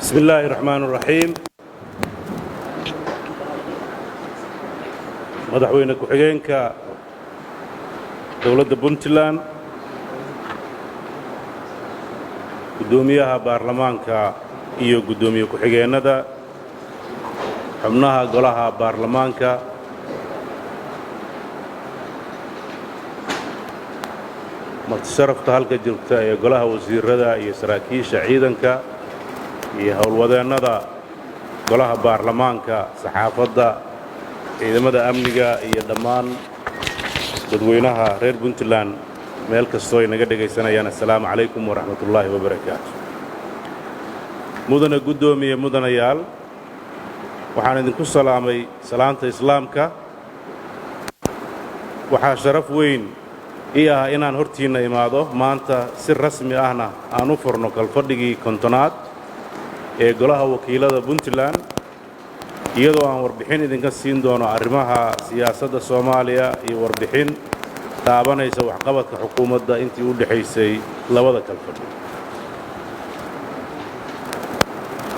بسم الله الرحمن الرحيم. Madaxweyne ku-xigeenka dowladda Puntland, guddoomiyaha baarlamaanka iyo guddoomiye ku-xigeennada, xubnaha golaha baarlamaanka, martisharafta halka joogta ee golaha wasiirada iyo saraakiisha ciidanka iyo howlwadeennada golaha baarlamaanka, saxaafadda, ciidamada amniga iyo dhammaan dadweynaha reer Puntland meel kastoo ay naga dhegaysanayaan, assalaamu calaykum waraxmatullaahi wabarakaatu. Mudane guddoomiye, mudanayaal, waxaan idinku salaamay salaanta Islaamka. Waxaa sharaf weyn ii ah inaan hortiinna imaado maanta, si rasmi ahna aan u furno kalfadhigii 50aad ee golaha wakiilada Puntland, iyadoo aan warbixin idinka siin doono arrimaha siyaasadda Soomaaliya iyo warbixin taabanaysa waxqabadka xukuumadda intii u dhexaysay labada kalfadhi.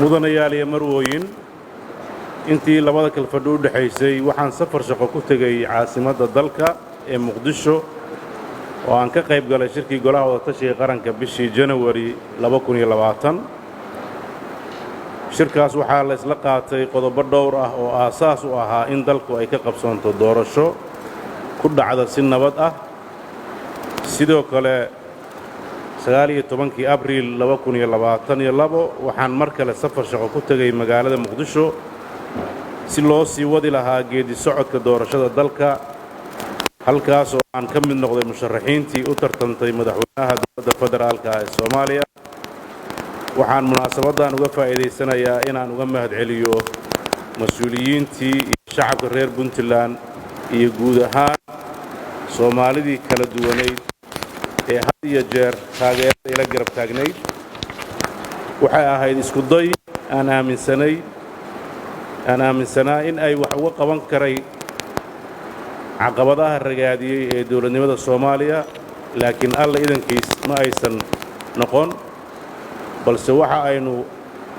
Mudanayaal iyo marwooyin, intii labada kalfadhi u dhexaysay waxaan safar shaqo ku tegey caasimadda dalka ee Muqdisho, oo aan ka qayb galay shirkii golaha wadatashiga qaranka bishii Janawari. Shirkaas waxaa la isla qaatay qodobo dhowr ah oo aasaas u ahaa in dalku ay ka qabsoonto doorasho ku dhacda si nabad ah. Sidoo kale, 19-kii Abriil 2022 waxaan mar kale safar shaqo ku tegey magaalada Muqdisho si loo sii wadi lahaa geedi socodka doorashada dalka, halkaas oo aan ka mid noqday musharaxiintii u tartantay madaxweynaha dowladda federaalka ee Soomaaliya. Waxaan munaasabaddan uga faa'iidaysanayaa inaan uga mahadceliyo mas-uuliyiintii iyo shacabka reer Puntland iyo guud ahaan Soomaalidii kala duwanayd ee had iyo jeer taageerada ila garab taagnayd. Waxay ahayd isku day aan aaminsanay, aan aaminsanaa in ay wax uga qaban karay caqabadaha ragaadiyey ee dowladnimada Soomaaliya, laakiin Alla idankiis ma aysan noqon, balse waxa aynu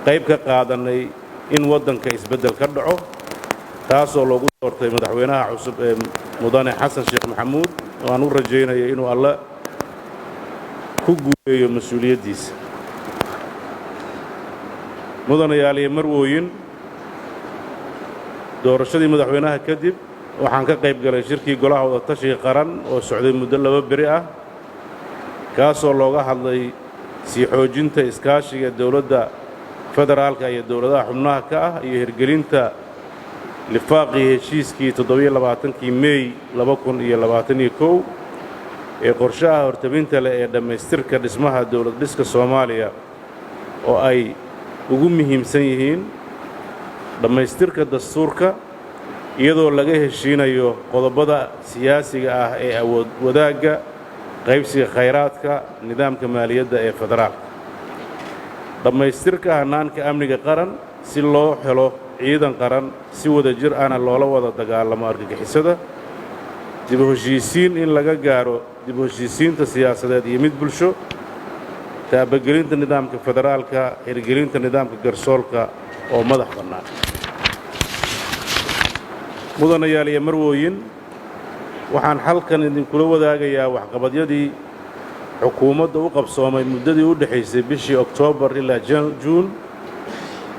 qayb ka qaadannay in waddanka isbeddel ka dhaco, taasoo loogu doortay madaxweynaha cusub ee mudane Xasan Sheekh Maxamuud, oo aan u rajaynayo inuu Alle ku guuleeyo mas-uuliyaddiisa. Mudanayaal iyo marwooyin, doorashadii madaxweynaha kadib waxaan ka qayb galay shirkii golaha wadatashiga qaran oo socday muddo 2 beri ah, kaasoo looga hadlay sii xoojinta iskaashiga dowladda federaalka iyo dowladaha xubnaha ka ah iyo hirgelinta lifaaqii heshiiskii 27-kii Mey 2021 ee qorshaha hortabinta leh ee dhammaystirka dhismaha dowlad dhiska Soomaaliya, oo ay ugu muhiimsan yihiin dhammaystirka dastuurka, iyadoo laga heshiinayo qodobada siyaasiga ah ee awood wadaagga, qaybsiga khayraadka, nidaamka maaliyadda ee federaalka, dhammaystirka hannaanka amniga qaran si loo helo ciidan qaran si wada jir ahna loola wada dagaalamo argagixisada, dib u heshiisiin in laga gaaro dib u heshiisiinta siyaasadeed iyo mid bulsho, taabagelinta nidaamka federaalka, hirgelinta nidaamka garsoorka oo madax bannaan. Mudanayaal iyo marwooyin, waxaan halkan idinkula wadaagayaa waxqabadyadii xukuumadda u qabsoomay muddadii u dhexaysay bishii Oktoobar ilaa Juun,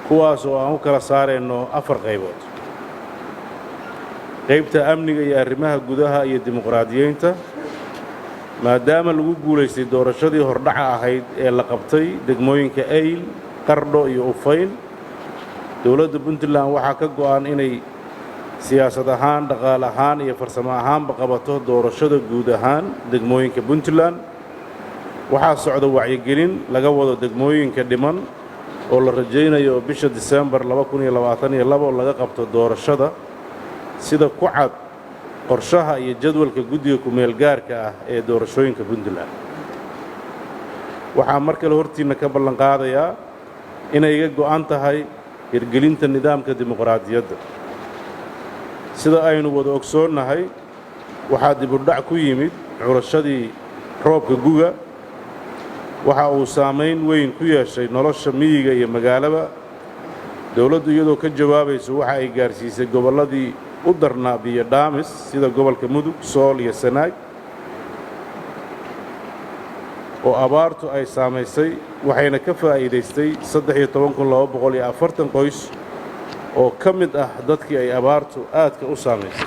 kuwaas oo aan u kala saarayno afar qaybood: qaybta amniga iyo arrimaha gudaha iyo dimuqraadiyeynta. Maadaama lagu guulaystay doorashadii hordhaca ahayd ee la qabtay degmooyinka Eyl, Qardho iyo Ufayn, dowladda Puntland waxaa ka go'an inay siyaasad ahaan, dhaqaale ahaan iyo farsamo ahaanba qabato doorashada guud ahaan degmooyinka Puntland. Waxaa socda wacyigelin laga wado degmooyinka dhiman oo la rajaynayo bisha Disembar 2022 laga qabto doorashada, sida ku cad qorshaha iyo jadwalka guddiga ku-meelgaarka ah ee doorashooyinka Puntland. Waxaa mar kale hortiinna ka ballanqaadayaa inay iga go'an tahay hirgelinta nidaamka dimuqraadiyadda. Sida aynu wada ogsoonnahay, waxaa dibudhac ku yimid curashadii roobka guga. Waxa uu saamayn weyn ku yeeshay nolosha miyiga iyo magaalaba. Dowladdu, iyadoo ka jawaabayso, waxa ay gaarsiisay gobolladii u darnaa biyo dhaamis, sida gobolka Mudug, Sool iyo Sanaag oo abaartu ay saamaysay, waxayna ka faa'iidaystay 13,240 qoys oo ka mid ah dadkii ay abaartu aadka u saamaysay.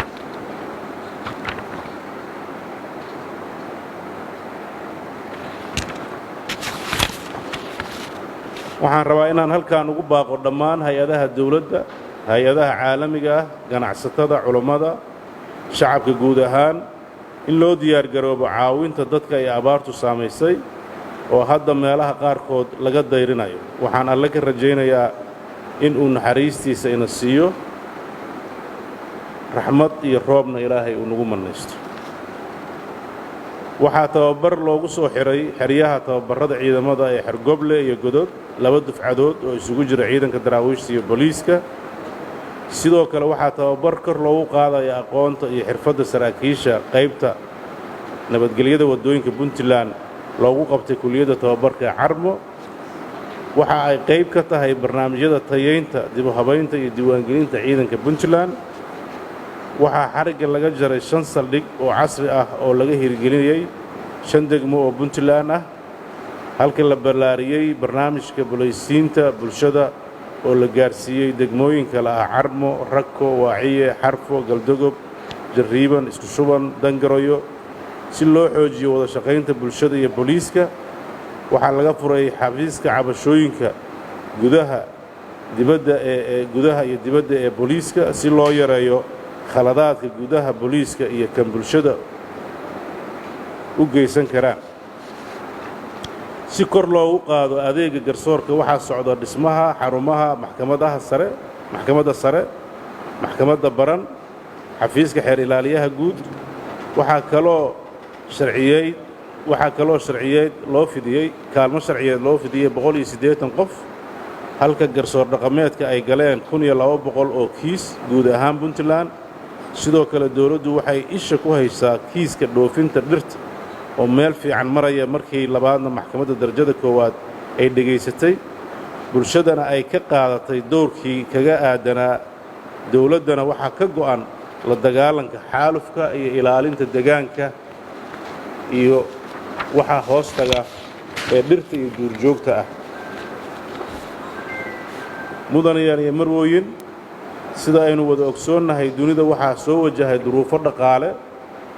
Waxaan rabaa inaan halkan ugu baaqo dhammaan hay-adaha dowladda, hay-adaha caalamiga ah, ganacsatada, culummada, shacabka guud ahaan in loo diyaargaroobo caawinta dadka ay abaartu saamaysay oo hadda meelaha qaarkood laga dayrinayo. Waxaan Alle ka rajaynayaa in uu naxariistiisa ina siiyo, raxmad iyo roobna Ilaahay uu nagu mannaysto. Waxaa tababar loogu soo xidhay xeryaha tababarrada ciidamada ee Xergoble iyo Godod laba dufcadood oo isugu jira ciidanka daraawiishta iyo booliiska. Sidoo kale waxaa tababar kor loogu qaadaya aqoonta iyo xirfadda saraakiisha qaybta nabadgelyada waddooyinka Puntland loogu qabtay kuliyadda tababarka ee Carmo. Waxa ay qayb ka tahay barnaamijyada tayeynta, dib u habaynta iyo diiwaangelinta ciidanka Puntland. Waxaa xarigga laga jaray 5 saldhig oo casri ah oo laga hirgelinayay 5 degmo oo Puntland ah, halka la ballaariyey barnaamijka bulaysiinta bulshada oo la gaarsiiyey degmooyin kale ah Carmo, Rako, Waaciye, Xarfo, Galdogob, Jarriiban, Isku Shuban, Dangaroyo, si loo xoojiyo wada shaqaynta bulshada iyo booliiska. Waxaa laga furay xafiiska cabashooyinka gudaha dibadda ee gudaha iyo dibadda ee booliiska, si loo yareeyo khaladaadka gudaha booliiska iyo kan bulshada u geysan karaan. Si kor loogu qaado adeega garsoorka, waxaa socda dhismaha xarumaha maxkamadaha sare, maxkamadda sare, maxkamadda baran, xafiiska xeer ilaaliyaha guud. Waxaa kaloo sharciyeed loo fidiyey, kaalmo sharciyeed loo fidiyey 180 qof, halka garsoor dhaqameedka ay galeen 1200 oo kiis guud ahaan Puntland. Sidoo kale dowladdu waxay isha ku haysaa kiiska dhoofinta dhirta oo meel fiican maraya, markii labaadna maxkamadda darajada koowaad ay dhegaysatay, bulshadana ay ka qaadatay dowrkii kaga aadanaa. Dowladdana waxaa ka go'an la dagaalanka xaalufka iyo ilaalinta degaanka iyo waxaa hoos taga ee dhirta iyo duurjoogta ah. Mudanayaal iyo marwooyin, sida aynu wada ogsoonnahay, dunida waxaa soo wajahay duruufo dhaqaale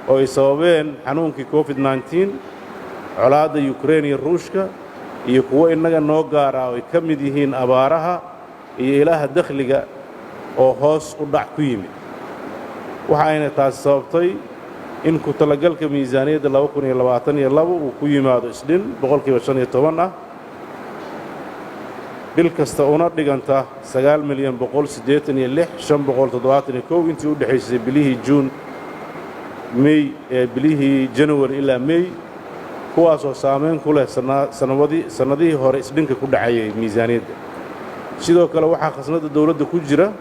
oo ay sababeen xanuunkii COVID-19, colaadda Yukrain iyo Ruushka, iyo kuwo innaga noo gaar ah oo ay ka mid yihiin abaaraha iyo ilaha dakhliga oo hoos u dhac ku yimid. Waxa ayna taasi sababtay in ku talagalka miisaaniyadda 2022 uu ku yimaado isdhin 15% ah bil kasta, una dhiganta 9,186,571 intii u dhexaysay bilihii Juun, Mey, ee bilihii January ilaa Mey, kuwaasoo saamayn ku leh sanadii sannadihii hore isdhinka ku dhacayay miisaaniyadda. Sidoo kale waxaa khasnadda dowladda ku jira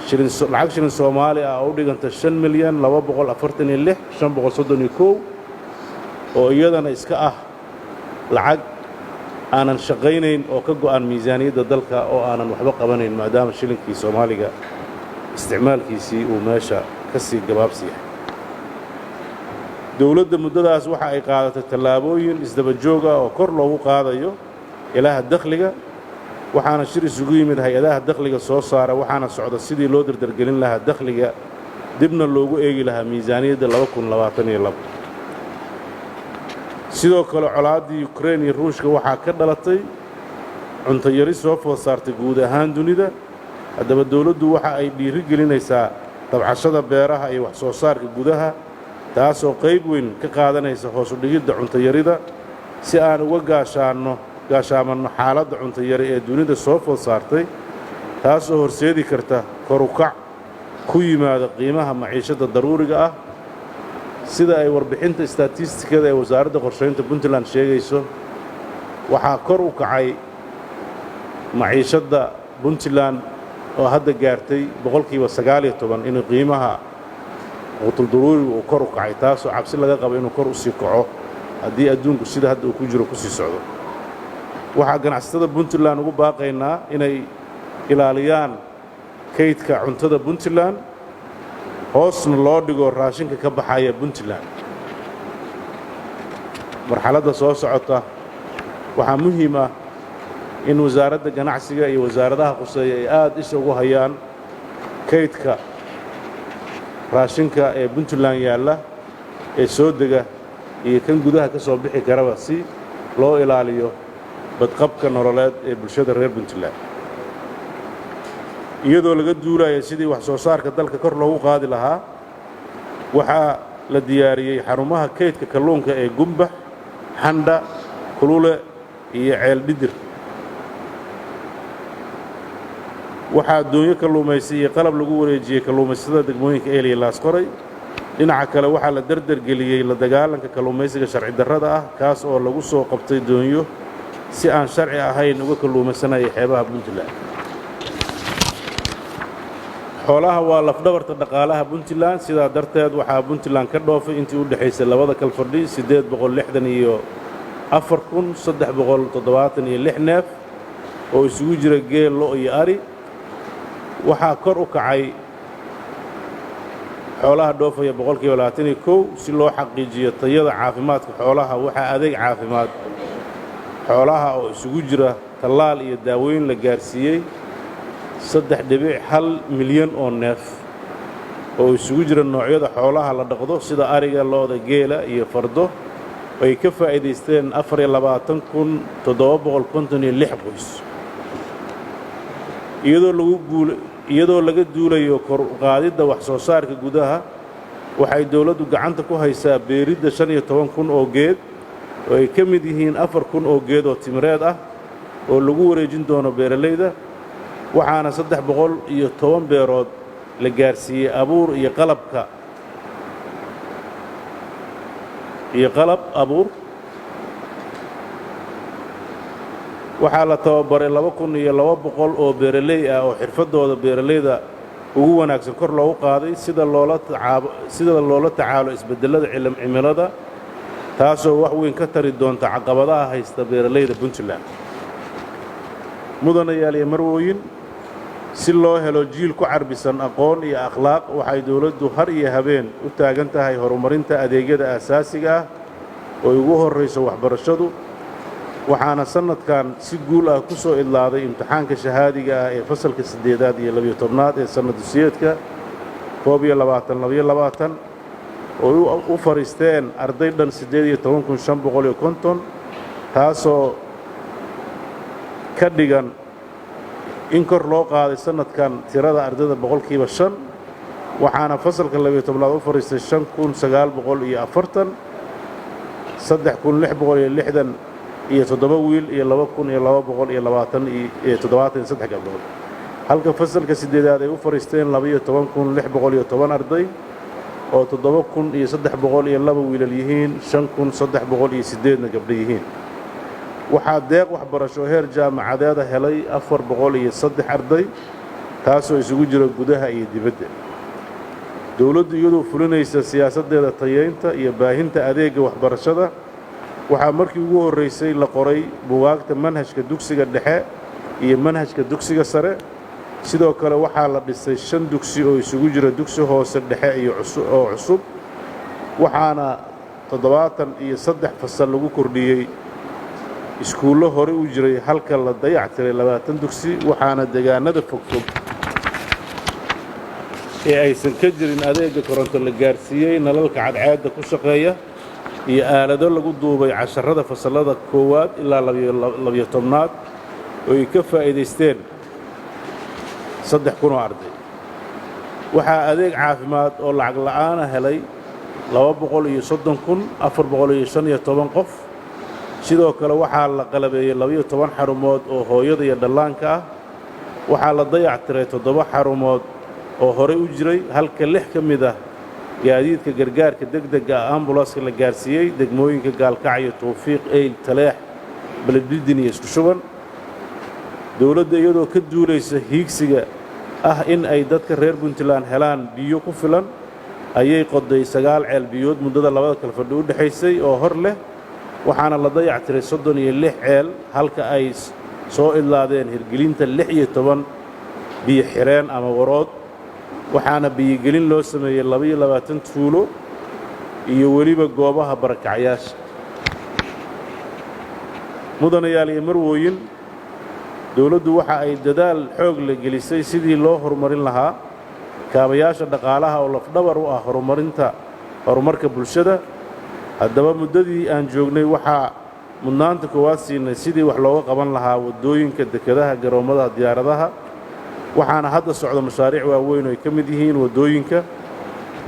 shilin, lacag shilin Soomaali ah oo u dhiganta 5,246,531, oo iyadana iska ah lacag aanan shaqaynayn oo ka go'an miisaaniyadda dalka oo aanan waxba qabanayn, maadaama shilinkii Soomaaliga isticmaalkiisii uu meesha ka sii gabaabsi yahay. Dowladda muddadaas waxa ay qaadatay tallaabooyin isdaba joog ah oo kor loogu qaadayo ilaha dakhliga, waxaana shir isugu yimid hay-adaha dakhliga soo saara, waxaana socda sidii loo dardargelin lahaa dakhliga, dibna loogu eegi lahaa miisaaniyadda 2022. Sidoo kale colaaddii Yukrain iyo Ruushka waxaa ka dhalatay cunto yari soo food saartay guud ahaan dunida. Haddaba dowladdu waxa ay dhiiri gelinaysaa tabcashada beeraha iyo wax soo saarka gudaha, taasoo qayb weyn ka qaadanaysa hoos u dhigidda cunto yarida. Si aan uga gaashaanno gaashaamanno xaaladda cunto yari ee dunida soo food saartay, taasoo horseedi karta kor u kac ku yimaada qiimaha maciishadda daruuriga ah, sida ay warbixinta istatiistikada ee Wasaaradda Qorshaynta Puntland sheegayso, waxaa kor u kacay maciishadda Puntland oo hadda gaartay 19% inuu qiimaha quutuldaruurigu uu kor u kacay, taasoo cabsi laga qabo inuu kor u sii kaco haddii adduunku sida hadda uu ku jiro ku sii socdo. Waxaa ganacsatada Puntland ugu baaqaynaa inay ilaaliyaan kaydka cuntada Puntland, hoosna loo dhigo raashinka ka baxaya Puntland. Marxaladda soo socota waxaa muhiim ah in Wasaaradda Ganacsiga iyo wasaaradaha khuseeya ay aad isha ugu hayaan kaydka raashinka ee Puntland yaalla ee soo dega iyo kan gudaha ka soo bixi karaba, si loo ilaaliyo badqabka nololeed ee bulshada reer Puntland. Iyadoo laga duulaya sidii wax soo saarka dalka kor loogu qaadi lahaa, waxaa la diyaariyey xarumaha kaydka kalluunka ee Gumbax, Xandha, Kulule iyo Ceeldhidir. Waxaa doonyo kalluumaysi iyo qalab lagu wareejiyey kalluumaysatada degmooyinka Eyl iyo Laasqoray. Dhinaca kale, waxaa la derdergeliyey la dagaalanka kalluumaysiga sharci darrada ah, kaas oo lagu soo qabtay doonyo si aan sharci ahayn uga kalluumaysanaya xeebaha Puntland. Xoolaha waa lafdhabarta dhaqaalaha Puntland. Sidaa darteed, waxaa Puntland ka dhoofay intii u dhexaysay labada kalfadhi 864,376 neef oo isugu jira geel, lo' iyo ari. Waxaa kor u kacay xoolaha dhoofaya 21%. Si loo xaqiijiyo tayada caafimaadka xoolaha, waxaa adeeg caafimaad xoolaha oo isugu jira tallaal iyo daaweyn la gaarsiiyey 3.1 milyan oo neef oo isugu jira noocyada xoolaha la dhaqdo sida ariga, lo'da, geela iyo fardo, ay ka faa'iidaysteen 24,756 qoys. Iyadoo laga duulayo kor u qaadidda wax soo saarka gudaha, waxay dowladdu gacanta ku haysaa beeridda 15,000 oo geed, oo ay ka mid yihiin 4,000 oo geed oo timireed ah oo lagu wareejin doono beeralayda. Waxaana 310 beerood la gaarsiiyey abuur iyo qalabka iyo qalab abuur. Waxaa la tababaray 2,200 oo beeraley ah oo xirfaddooda beeralayda ugu wanaagsan kor loogu qaaday sida loola tacaalo isbeddelada cimilada, taasoo wax weyn ka tari doonta caqabadaha haysta beeralayda Puntland. Mudanayaal iyo marwooyin, si loo helo jiil ku carbisan aqoon iyo akhlaaq, waxay dowladdu har iyo habeen u taagan tahay horumarinta adeegyada aasaasiga ah oo ugu horrayso waxbarashadu. Waxaana sannadkan si guul ah ku soo idlaaday imtixaanka shahaadiga ah ee fasalka siddeedaad iyo 12aad ee sannad dusiyeedka 21-22, oo u fadhiisteen arday dhan 18,550, taasoo ka dhigan in kor loo qaaday sannadkan tirada ardayda 5%. Waxaana fasalka 12aad u fadhiistay 5940, 3667 wiil iyo 2273 gabdhood, halka fasalka siddeedaad ay u fadhiisteen 12,610 arday, oo 7302 wiilal yihiin, 5308na gabdho yihiin. Waxaa deeq waxbarasho heer jaamacadeeda helay 403 arday, taasoo isugu jira gudaha iyo dibadda. Dowladdu, iyadoo fulinaysa siyaasaddeeda tayeynta iyo baahinta adeegga waxbarashada, waxaa markii ugu horraysay la qoray buugaagta manhajka dugsiga dhexe iyo manhajka dugsiga sare. Sidoo kale, waxaa la dhisay shan dugsi oo isugu jira dugsi hoose, dhexe iyo oo cusub, waxaana 73 fasal lagu kordhiyey iskuullo hore u jiray, halka la dayactiray 20 dugsi. Waxaana deegaanada fogfog ee aysan ka jirin adeegga koronto la gaarsiiyey nalalka cadceedda ku shaqeeya iyo aalado lagu duubay casharrada fasallada koowaad ilaa 12aad, oo ay ka faa'iidaysteen 3,000 oo arday. Waxaa adeeg caafimaad oo lacag la'aana helay 230,415 qof. Sidoo kale, waxaa la qalabeeyey 12 xarumood oo hooyada iyo dhallaanka ah. Waxaa la dayactiray toddoba xarumood oo horey u jiray, halka lix ka mid ah gaadiidka gargaarka degdega ah, ambulanska, la gaarsiiyey degmooyinka Gaalkacyo, Tawfiiq, Eyl, Taleex, Beledidin iyo Isku Shuban. Dowladda, iyadoo ka duulaysa hiigsiga ah in ay dadka reer Puntland helaan biyo ku filan, ayay qoday sagaal ceel biyood muddada labada kalfadhi u dhexaysay oo hor leh. Waxaana la dayactiray 36 ceel, halka ay soo idlaadeen hirgelinta 16 biyo xireen ama warood. Waxaana biyogelin loo sameeyey 22 tuulo iyo weliba goobaha barakacyaasha. Mudanayaal iyo marwooyin, dowladdu waxa ay dadaal xoog la gelisay sidii loo horumarin lahaa kaabayaasha dhaqaalaha oo lafdhabar u ah horumarinta horumarka bulshada. Haddaba, muddadii aan joognay waxaa mudnaanta koowaad siinay sidii wax looga qaban lahaa waddooyinka, dekedaha, garoommada diyaaradaha. Waxaana hadda socda mashaariic waaweyn oo ay ka mid yihiin waddooyinka.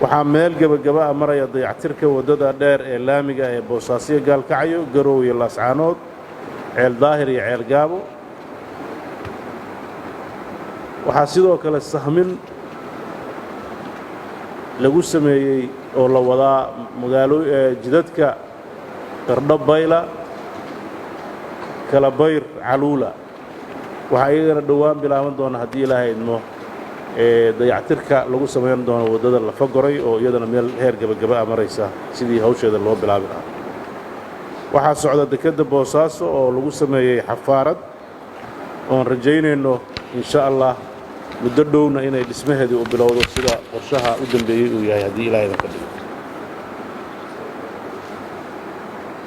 Waxaa meel gebagaba ah maraya dayactirka waddada dheer ee laamiga ee Boosaaso, Gaalkacyo, Garow iyo Laascaanood, Ceel Daahir iyo Ceel Gaabo. Waxaa sidoo kale sahmin lagu sameeyey oo la wadaa magaalo jidadka Qardho, Bayla, Kalabayr, Caluula. Waxaa iyagana dhowaan bilaaban doona, haddii Ilaahay idmo, dayactirka lagu samayn doono waddada Lafagoray oo iyadana meel heer gebagaba ah maraysa sidii hawsheeda loo bilaabi lahaa. Waxaa socda dekedda Boosaaso oo lagu sameeyey xafaarad, oon rajaynayno, insha Allah, muddo dhowna inay dhismaheedii u bilowdo, sida qorshaha u dambeeyey uu yahay, haddii Ilaahaydan ka dhigo.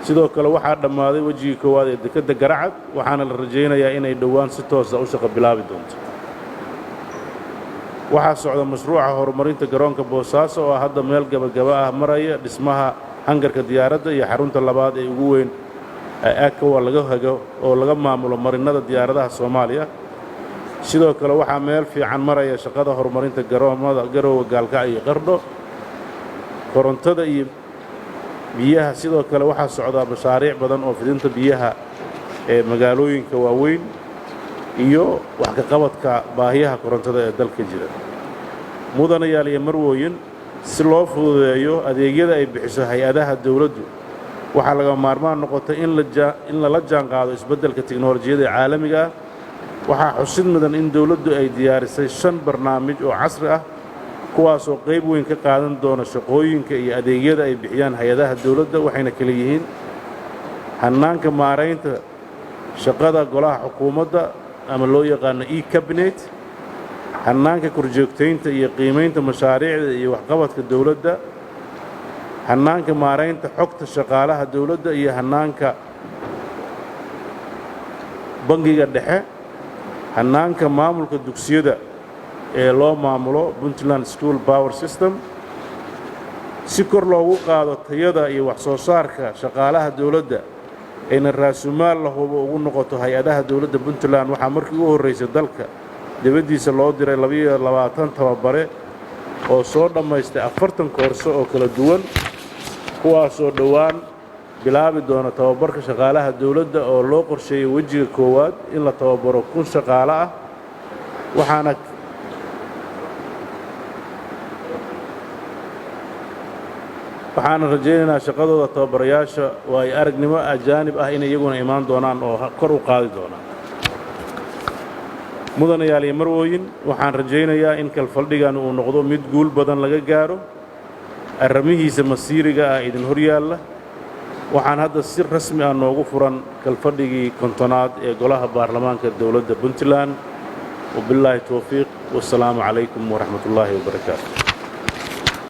Sidoo kale waxaa dhammaaday wejigii koowaad ee dekedda Garacad, waxaana la rajaynayaa inay dhowaan si toosa u shaqo bilaabi doonto. Waxaa socda mashruuca horumarinta garoonka Boosaaso oo hadda meel gebagaba ah maraya dhismaha hangarka diyaaradda iyo xarunta labaad ee ugu weyn ee akawa laga hago oo laga maamulo marinada diyaaradaha Soomaaliya. Sidoo kale waxaa meel fiican maraya shaqada horumarinta garoomada Garoowe, Gaalkacyo iyo Qardho, korontada iyo biyaha. Sidoo kale waxaa socdaa mashaariic badan oo fidinta biyaha ee magaalooyinka waaweyn iyo wax ka qabadka baahiyaha korontada ee dalka jira. Mudanayaal iyo marwooyin, si loo fududeeyo adeegyada ay bixiso hay-adaha dowladdu, waxaa laga maarmaan noqotay in lala jaan qaado isbeddelka tiknolojiyadda ee caalamiga ah. Waxaa xusid mudan in dowladdu ay diyaarisay shan barnaamij oo casri ah, kuwaasoo qayb weyn ka qaadan doona shaqooyinka iyo adeegyada ay bixiyaan hay-adaha dowladda. Waxayna kala yihiin: hannaanka maaraynta shaqada golaha xukuumadda ama loo yaqaano e-cabinet, hannaanka korjoogtaynta iyo qiimaynta mashaariicda iyo waxqabadka dowladda, hannaanka maaraynta xogta shaqaalaha dowladda iyo hannaanka bangiga dhexe, hannaanka maamulka dugsiyada ee loo maamulo Puntland School Power System. Si kor loogu qaado tayada iyo wax soo saarka shaqaalaha dowladda, ayna raasumaal la hubo ugu noqoto hay-adaha dowladda Puntland, waxaa markii ugu horraysay dalka dibaddiisa loo diray 22 tababare oo soo dhammaystay 40 koorso oo kala duwan, kuwaasoo dhowaan bilaabi doona tababarka shaqaalaha dowladda oo loo qorsheeyey wejiga koowaad in la tababaro 1000 shaqaale ah. Waxaana rajaynaynaa shaqadooda tababarayaasha oo ay aragnimo ajaanib ah inay iyaguna imaan doonaan oo kor u qaadi doonaan. Mudanayaal iyo marwooyin, waxaan rajaynayaa in kalfaldhigan uu noqdo mid guul badan laga gaaro arrimihiisa masiiriga ah idin hor yaalla. Waxaan hadda si rasmi ah noogu furan kalfadhigii 50aad ee golaha baarlamaanka dowladda Puntland. Wabillaahi towfiiq, wasalaamu calaykum waraxmat ullaahi wabarakaatu.